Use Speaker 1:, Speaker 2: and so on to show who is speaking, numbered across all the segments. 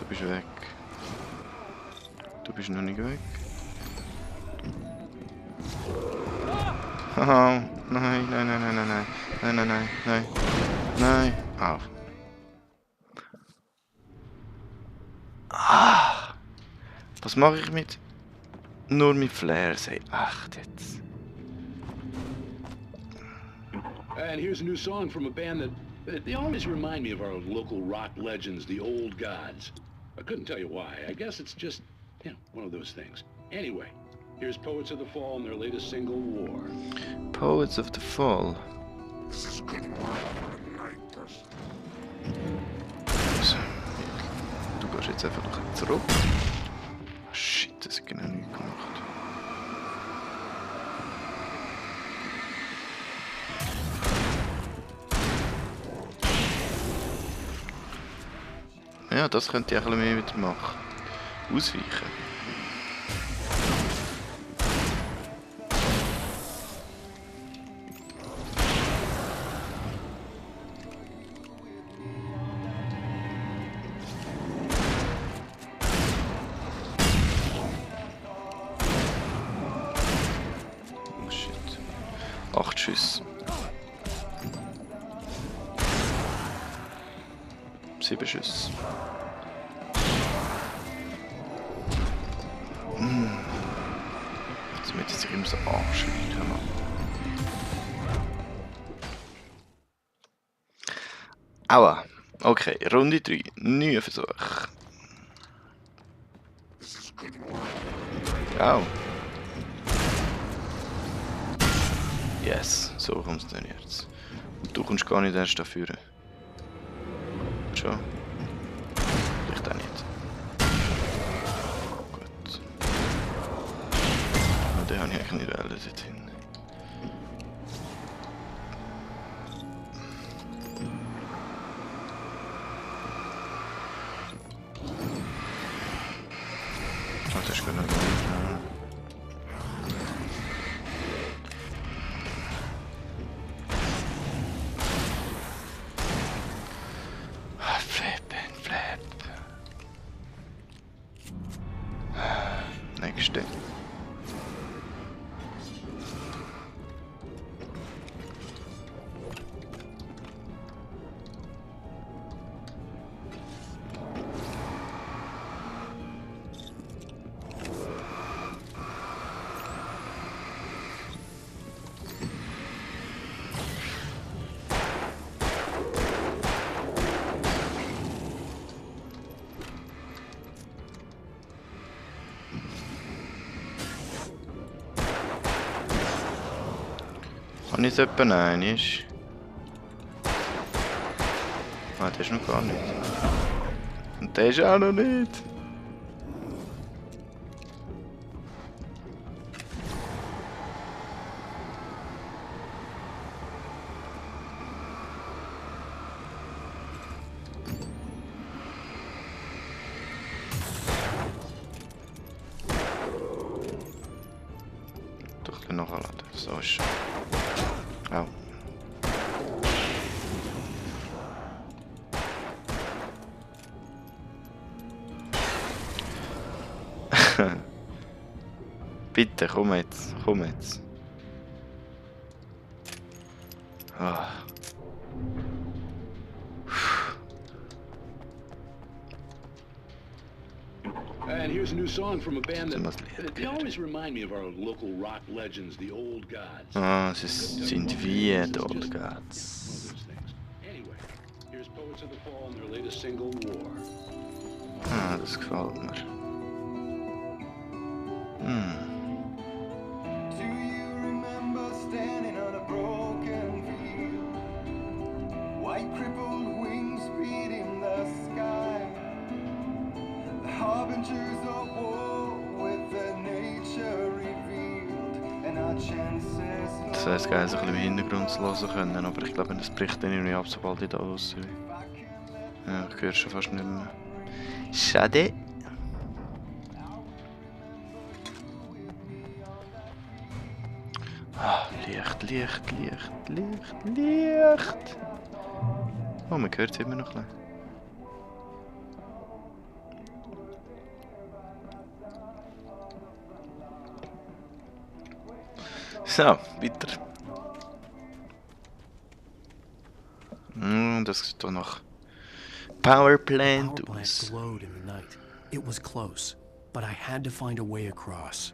Speaker 1: bist weg. Du bist noch nicht weg. Haha, nein, nein, nein, nein, nein, nein, nein, nein, nein, nein, nein. Au. Ah! Was mache ich mit? Nur mit Flares, ey. Echt jetzt.
Speaker 2: And here's a new song from a band that they always remind me of our local rock legends, the Old Gods. I couldn't tell you why. I guess it's just, one of those things. Anyway, here's Poets of the Fall and their latest single, War.
Speaker 1: Poets of the Fall. So. Du gehst jetzt einfach noch zurück. Oh, shit, das hat genau nichts gemacht. Ja, das könnte ich ein bisschen mehr wieder machen. Ausweichen. Oh shit. 8 Schüsse. 7 Schüsse. Jetzt wird es sich immer so anschreien. Aua. Okay, Runde 3. Neuer Versuch. Au. Yes, so kommst du dann jetzt. Und du kommst gar nicht erst dafür. Schon. Vielleicht auch nicht. Gut. Und den habe ich eigentlich nicht wollen dorthin. Oh, das ist gut. Nächste. Kann ich es etwa einig? Ah, der ist noch gar nicht. Und der ist auch noch nicht. Doch ein bisschen nachladen. So ist es. Au. Bitte, komm jetzt, komm jetzt. Ah.
Speaker 2: And here's a new song from a band that they always remind me of our local rock legends, the Old Gods.
Speaker 1: Ah, sie sind wie die Old Gods.
Speaker 2: Anyway, here's Poets of the Fall and their latest single, War.
Speaker 1: Ah, das gefällt mir.
Speaker 3: Do you remember standing on a broken field? White crippled wings beating the sky. The harbingers of war with their nature revealed. And our chances.
Speaker 1: Das heisst, geil, so ein bisschen im Hintergrund zu hören können, aber ich glaube, das bricht dann irgendwie ab, sobald ich da raus bin. Ja, ich höre schon fast nicht mehr. Schade. Ah, Licht, Licht, Licht, Licht, Licht. Oh, man hört es immer noch ein bisschen. So, weiter. Das sieht doch nach Powerplant
Speaker 4: Power plant
Speaker 1: aus.
Speaker 4: glowed in the night. It was close, but I had to find a way across.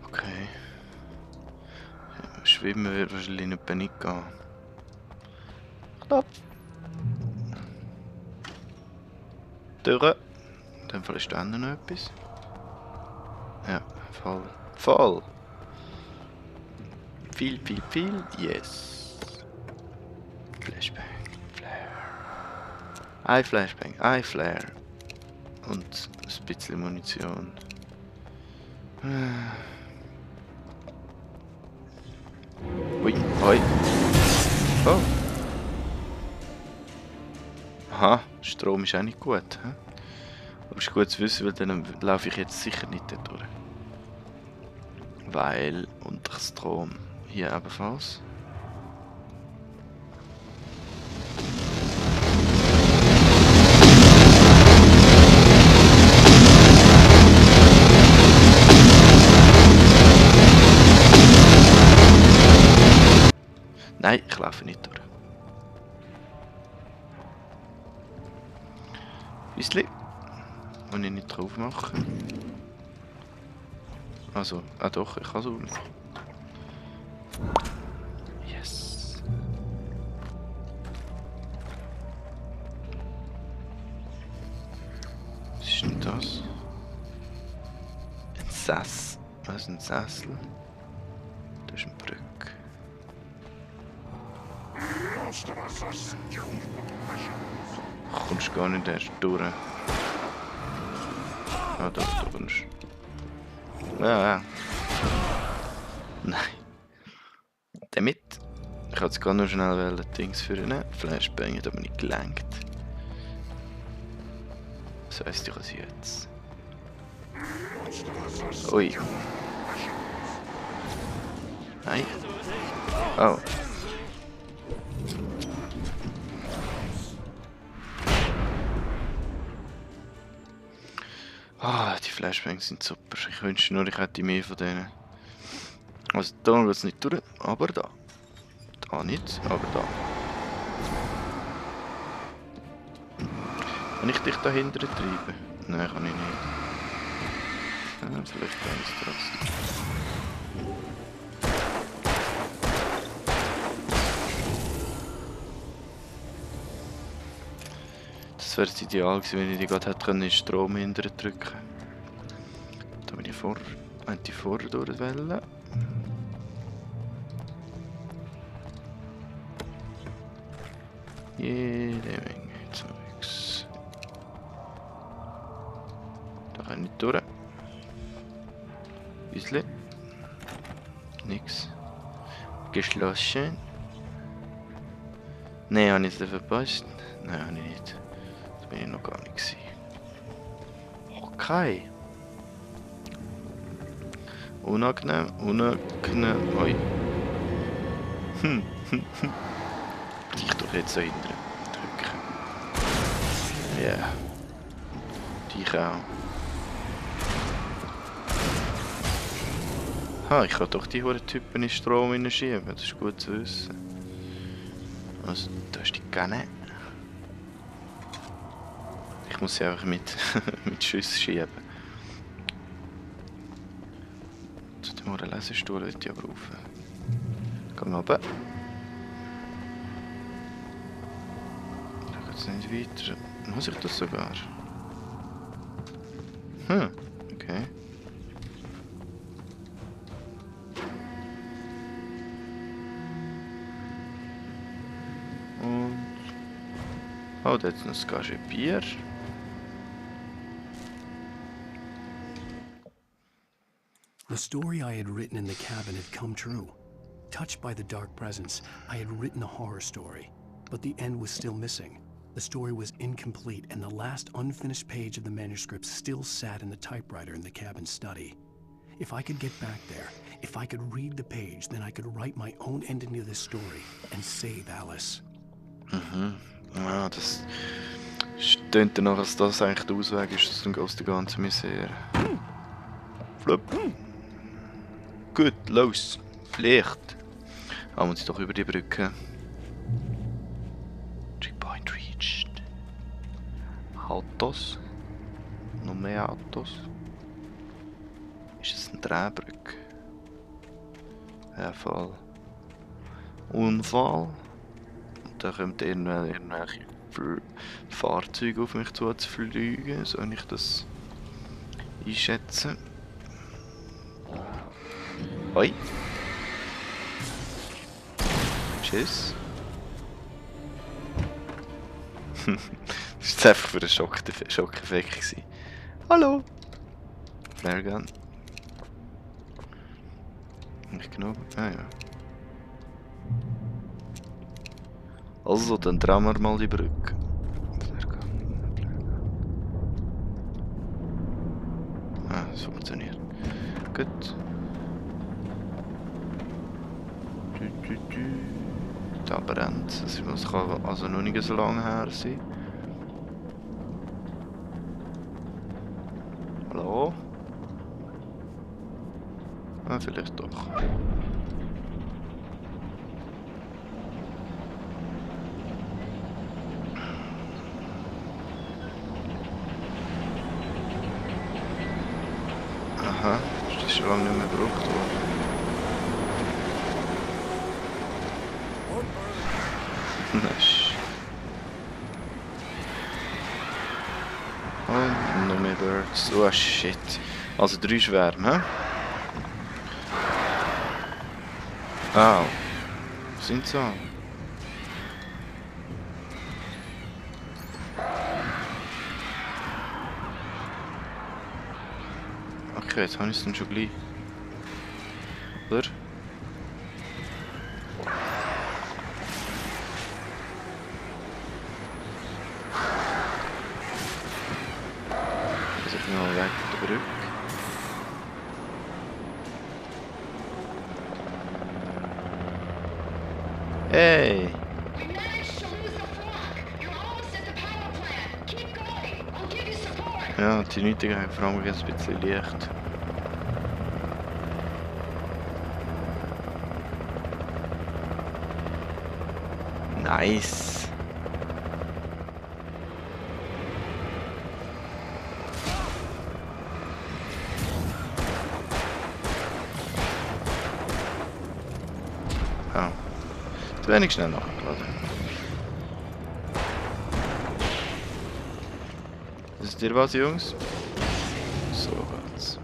Speaker 1: Okay. Schwimmen wird wahrscheinlich nicht gehen. Stopp. Durch. In dem Fall ist da noch etwas. Ja, voll. Voll! Viel. Yes. Flashbang. Flare. Ein Flashbang. Ein Flare. Und ein bisschen Munition. Ui, hoi. Oh. Aha, Strom ist auch nicht gut. He? Aber es ist gut zu wissen, weil dann laufe ich jetzt sicher nicht dort durch. Weil unter Strom hier ebenfalls. Nein, ich laufe nicht durch. Bisschen. Muss ich nicht drauf machen. Also, doch, ich kann so. Yes. Was ist denn das? Ein Sessel. Was ist ein Sessel? Das ist eine Brücke. Kommst gar nicht erst durch. Ah, da kommst du. Ja. Nein. Damit. Ich wollte jetzt gar nur schnell Dings für einen Flashbang, hat aber nicht gelenkt. Das heisst, ich kann sie jetzt. Ui. Nein. Oh. Ah, die Flashbangs sind super. Ich wünschte nur, ich hätte mehr von denen. Also da geht es nicht durch, aber da. Da nicht, aber da. Kann ich dich dahinter treiben? Nein, kann ich nicht. Ja, vielleicht kann ich es trotzdem. Das wäre das Ideal gewesen, wenn ich die gerade hätte können, in Strom hinterher drücken. Da bin ich vorher durch wollen. Jede Menge Zeugs. Da kann ich nicht durch. Bisschen. Nix. Geschlossen. Nein, habe ich es verpasst? Nein, habe ich nicht. Das bin ich noch gar nicht gewesen. Okay. Unangenehm. Oi. Dich doch jetzt so hinten drücken. Ja. Yeah. Dich auch. Ha, ich kann doch die Typen in Strom hineinschieben. Das ist gut zu wissen. Also, da ist die gerne. Ich muss sie einfach mit Schüssen schieben. Zu dem Lesestuhl will ich aber rauf. Gehen wir runter. Da geht es nicht weiter. Muss ich das sogar? Okay. Und... Oh, da ist noch das Gage Bier.
Speaker 4: The story I had written in the cabin had come true. Touched by the dark presence, I had written a horror story, but the end was still missing. The story was incomplete, and the last unfinished page of the manuscript still sat in the typewriter in the cabin study. If I could get back there, if I could read the page, then I could write my own ending to this story and save Alice.
Speaker 1: Ja, das Stimmt danach, dass das eigentlich der Ausweg ist, dass dann geht die ganze Misere. Flop. Gut, los. Vielleicht. Ah, muss ich doch über die Brücke. Checkpoint reached. Autos. Noch mehr Autos. Ist es eine Drehbrücke? Ja, voll. Unfall. Und da kommt irgendwelche Fahrzeuge auf mich zu fliegen. Soll ich das einschätzen? Hoi. Tschüss. Das war einfach für einen Schockeffekt. Hallo! Flaregun. Nicht genug? Ah ja. Also, dann drehen wir mal die Brücke. Ah, es funktioniert. Gut. Da brennt es. Das kann also noch nicht so lange her sein. Hallo? Ah, vielleicht doch. Aha, ist das schon lange nicht mehr gebraucht worden. Nice. Und noch mehr Birds. Oh shit. Also 3 Schwärme, hä? Au. Sind so. Okay, jetzt habe ich es dann schon gleich. Oder? Also ich bin mal weg von der Brücke. Hey!
Speaker 5: We managed to lose the flock. You're almost at the power plant. Keep going. I'll give you support.
Speaker 1: Ja, die Nötige haben vor allem jetzt ein bisschen Licht. Nice! Ja. Zu wenig schnell nachgeladen. Ist dir was, Jungs? So geht's.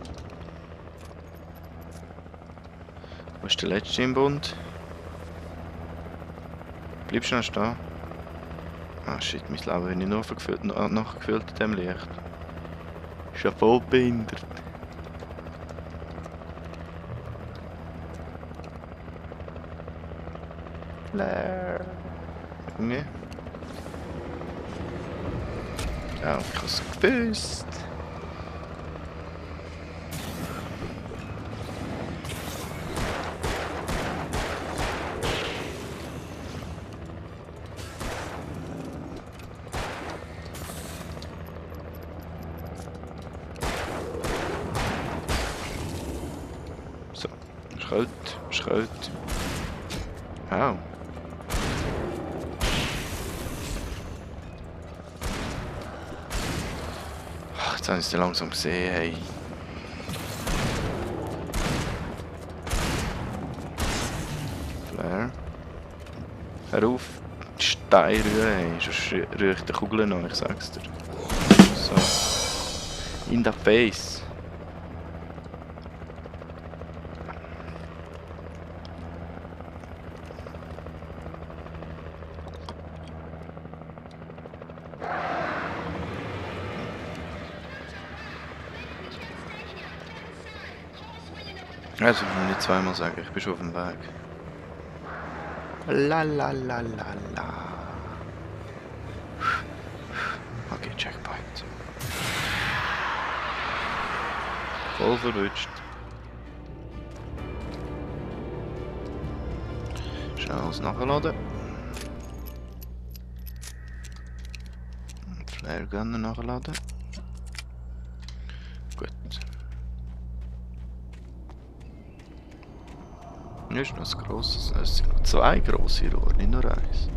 Speaker 1: Wo ist der letzte im Bund? Bleibst du noch stehen? Ah shit, mein Leben bin ich nur nachgefüllt in diesem Licht. Ist ja voll behindert. Flare. Junge. Ja, ich hab's gewusst. So, Schraut. Au. Jetzt habe ich es langsam gesehen, hey. Flare. Hör auf, die Steine rühren, hey. Sonst rühre ich die Kugeln an, ich sag's dir. So. In the face. Also, ich will nicht zweimal sagen, ich bin schon auf dem Weg. La la la la la. Okay, Checkpoint. Voll verrutscht. Schnell alles nachladen. Airgunner nachladen. Gut. Hier ist noch ein grosses. Es sind noch 2 grosse Rohre, nicht nur eins.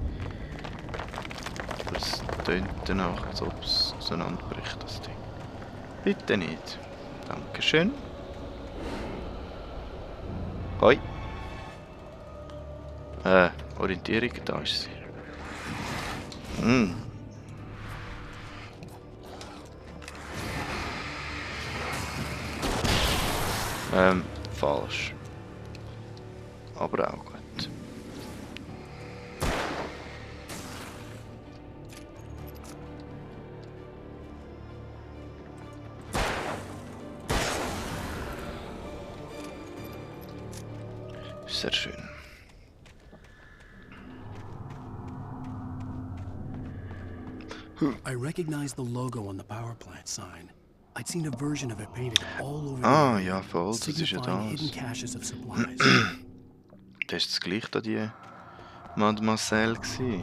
Speaker 1: Aber es tönt danach, als ob es auseinanderbricht, das Ding. Bitte nicht. Dankeschön. Hoi. Orientierung, da ist sie. Falsch. Aber auch gut. Sehr schön.
Speaker 4: I recognized the logo on the power plant sign. I'd seen a version of it painted all over the
Speaker 1: Ah,
Speaker 4: area,
Speaker 1: ja, voll, das ist ja
Speaker 4: signifying hidden
Speaker 1: das.
Speaker 4: caches of supplies.
Speaker 1: Das ist das gleiche da, die Mademoiselle gsi.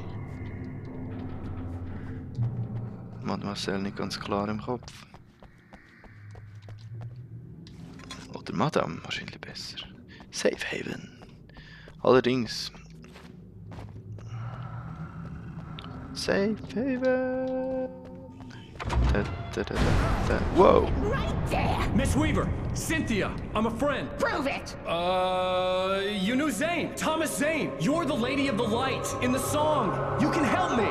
Speaker 1: Mademoiselle nicht ganz klar im Kopf. Oder Madame, wahrscheinlich besser. Safe Haven. Allerdings. Safe Haven. Wow.
Speaker 5: Right there!
Speaker 6: Miss Weaver, Cynthia, I'm a friend.
Speaker 5: Prove it!
Speaker 6: You knew Zane, Thomas Zane. You're the Lady of the Light in the song. You can help me.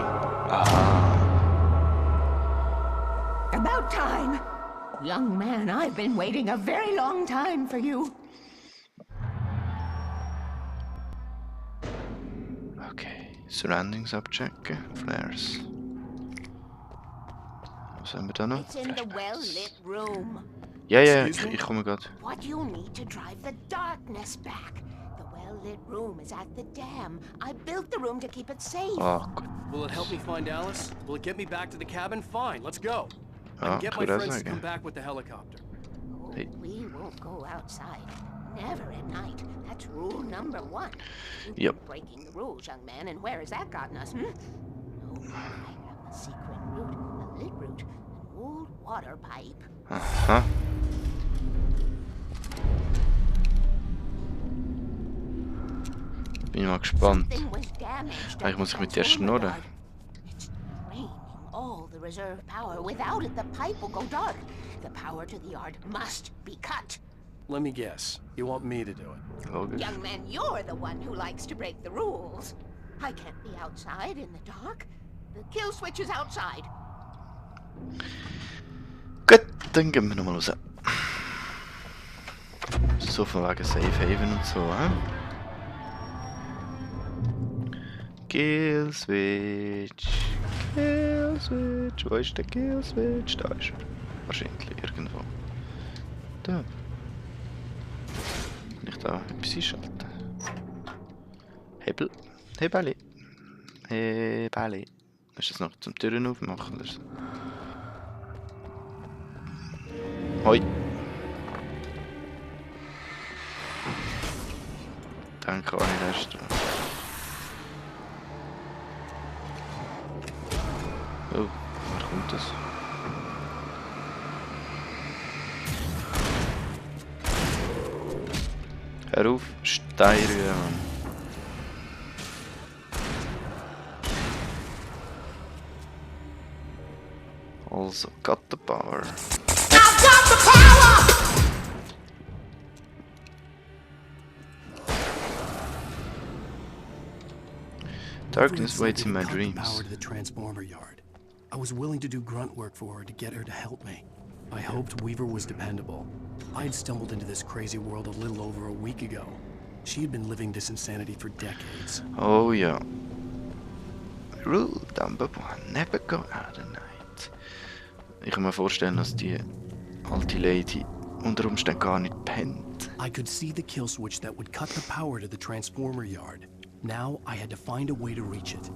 Speaker 5: About time! Young man, I've been waiting a very long time for you.
Speaker 1: Okay. Surroundings abchecken. Flares. Was haben wir da noch?
Speaker 5: It's in the well-lit room.
Speaker 1: Ja, ja,
Speaker 6: Excuse me?
Speaker 1: ich komme gerade.
Speaker 5: What you need to drive the darkness back. The well-lit room is at the dam. I built the room to keep it safe.
Speaker 1: Ah, gut.
Speaker 6: Will it help me find Alice? Will it get me back to the cabin? Fine, let's go. I
Speaker 1: Ah,
Speaker 6: can get my
Speaker 1: goed
Speaker 6: friends to
Speaker 1: uitleggen.
Speaker 6: come back with the helicopter.
Speaker 5: Oh,
Speaker 1: Hey.
Speaker 5: we won't go outside. Never at night. That's rule number 1. You've
Speaker 1: Yep.
Speaker 5: been breaking the rules, young man, and where has that gotten us, No, I have a secret route, a lit route, an old water pipe.
Speaker 1: Aha. Bin mal gespannt.
Speaker 5: Something was damaged.
Speaker 1: Eigentlich muss ich mit der schnurren.
Speaker 5: It's draining all the reserve power. Without it, the pipe will go dark. The power to the yard must be cut.
Speaker 6: Let me guess. You want me to do it?
Speaker 1: Logisch.
Speaker 5: Young man, you're the one who likes to break the rules. I can't be outside in the dark. The kill switch is outside.
Speaker 1: Gut, dann gehen wir nochmal raus. So von wegen Safe Haven und so, hä? Kill Switch. Kill Switch. Wo ist der Kill Switch? Da ist er. Wahrscheinlich irgendwo. Da. Kann ich da etwas einschalten? Hebel. Hebeli. Hebeli. Ist das noch zum Türen aufmachen? Oder so? Hoi. Dann kann ich erst. Oh, wer kommt das? Hör auf, Stein rühren, Mann. Also, got the power. Darkness waits in my
Speaker 4: Cut the
Speaker 1: dreams.
Speaker 4: power to the transformer yard. I was willing to do grunt work for her to get her to help me. I hoped Weaver was dependable. I had stumbled into this crazy world a little over a week ago. She had been living this insanity for decades.
Speaker 1: Oh ja. Rule number 1, never go out at night. Ich kann mir vorstellen, dass die alte Lady unter Umständen gar nicht pennt.
Speaker 4: I could see the kill switch that would cut the power to the transformer yard. Now I had to find a way to reach it.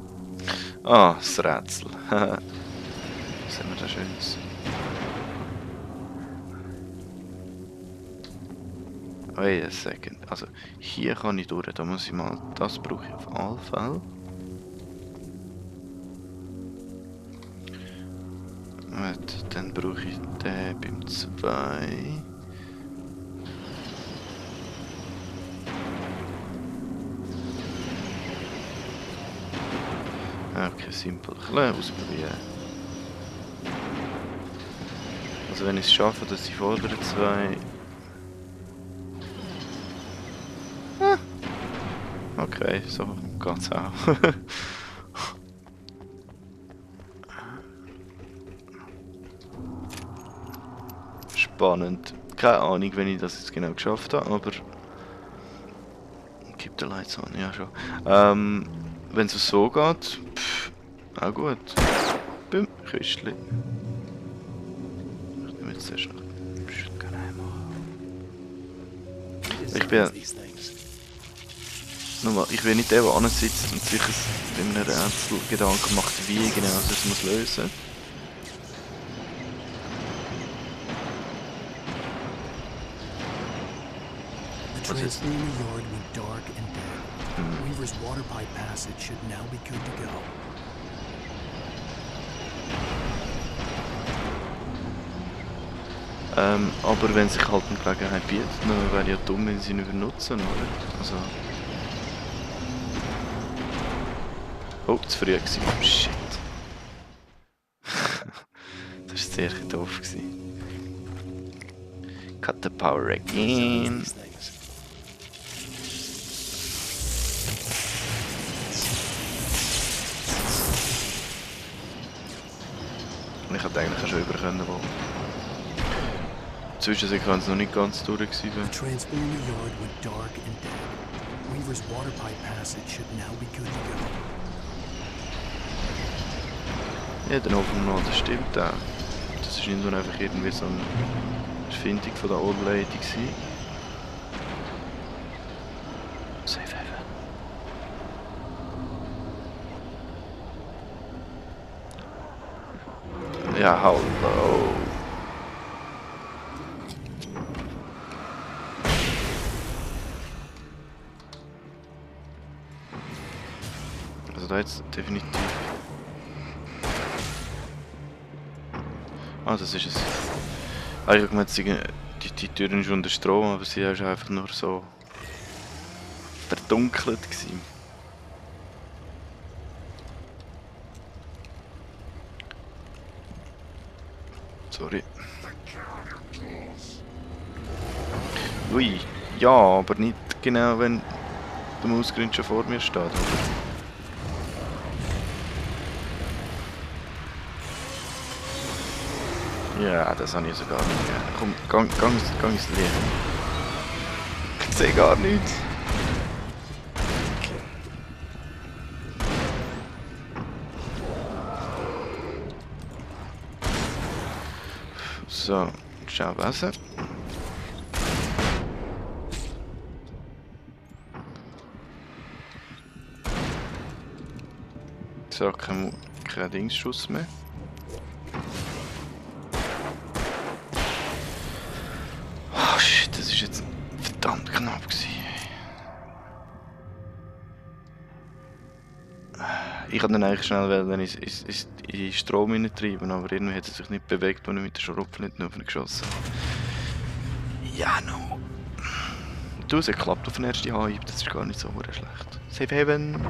Speaker 1: Ah, das Rätsel. Was haben wir da Schönes? Wait a second. Also, hier kann ich durch. Da muss ich mal... Das brauche ich auf alle Fälle. Dann brauche ich den beim 2. Okay, simpel. Ein bisschen ausprobieren. Also wenn ich es schaffe, dass die vorderen 2... Okay, so geht's auch. Spannend. Keine Ahnung, wenn ich das jetzt genau geschafft habe, aber... Keep the lights on, ja schon. Wenn es so geht, auch gut. Bim, Küstchen. Ich nehme jetzt zuerst noch ein bisschen geheim an. Ich bin... Nochmal, ich will nicht der, der sitzt und sich bei einem Rätsel Gedanken macht, wie genau es muss lösen muss.
Speaker 4: The transformer yard went dark and dead. Weaver's water pipe passage should now be good to go.
Speaker 1: Aber wenn sich halt eine Gelegenheit bietet, dann wäre ja dumm, wenn sie ihn übernutzen, oder? Also... Oh, zu früh gewesen. Shit. Das war sehr doof gewesen. Cut the power again. Ich hätte eigentlich schon über können, wo die Zwischensequenz noch nicht ganz durch gewesen
Speaker 4: The
Speaker 1: wäre.
Speaker 4: transformer yard went dark and dead. Weaver's water pipe passage should now be good to go.
Speaker 1: Ja, dann hoffen wir mal, das stimmt auch. Das ist nicht nur einfach irgendwie so eine Erfindung von der Old Lady gewesen. Safe Haven. Ja, hallo. Also da jetzt definitiv. Ah, das ist es. Ah, ich habe gemeint, die Türen sind unter Strom, aber sie war einfach nur so verdunkelt gewesen. Sorry. Ui, ja, aber nicht genau, wenn der Mausgrind schon vor mir steht, oder? Ja, das habe ich sogar nicht mehr. Komm, gang ins Licht. Ich sehe gar nichts. So, schau Wasser. So, kein Dingsschuss mehr. Oh shit, das ist jetzt verdammt knapp gewesen. Ich habe dann eigentlich schnell in den Strom hineintreiben, aber irgendwie hat er sich nicht bewegt, als ich mit der Schrotflinte auf ihn geschossen habe. Ja, no. Du, es hat geklappt auf den ersten Hieb, das ist gar nicht so schlecht. Safe Haven!